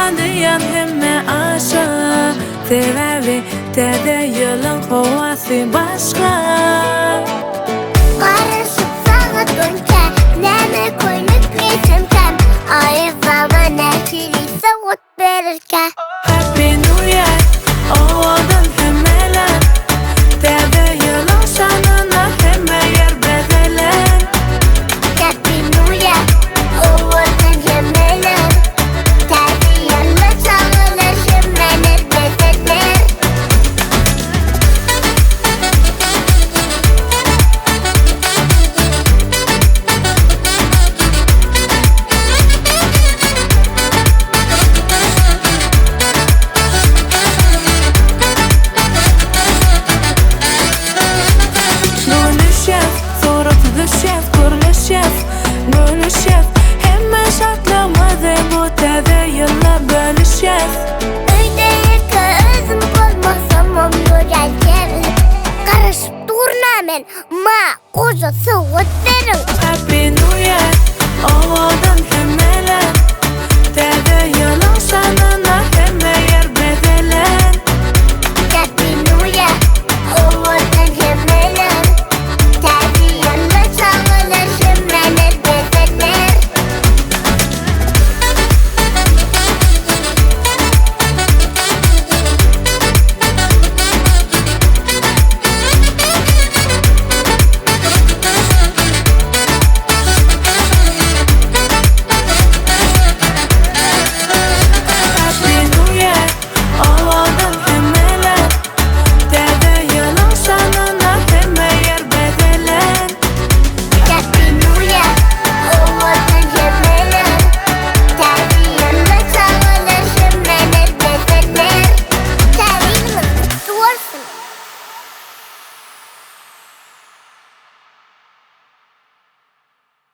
Aman diýýän hemme aşa. Sebäbi täze ýylyň howasy başga. Garaşyp sagat onça näme köýnek geýsemkäm Aýaz baba nähili sowgat bererkä. Happy New Year owadan hemmeler Täze ýylyň şanyna hemme ýer bezelen. Happy New Year owadan hemmeler Täze ýylda çagalar hemmeler bezeler. Görüşýäs, surat düşýäs, gürleşýäs, gülüşýäs Hemme şatlygymyzy bu täze ýylda bölüşýäs. Öýde ýeke özüm bolmasamam görýän ýerin Garaşyp durna men ma goja sowgat beriň. Happy New Year, owadan.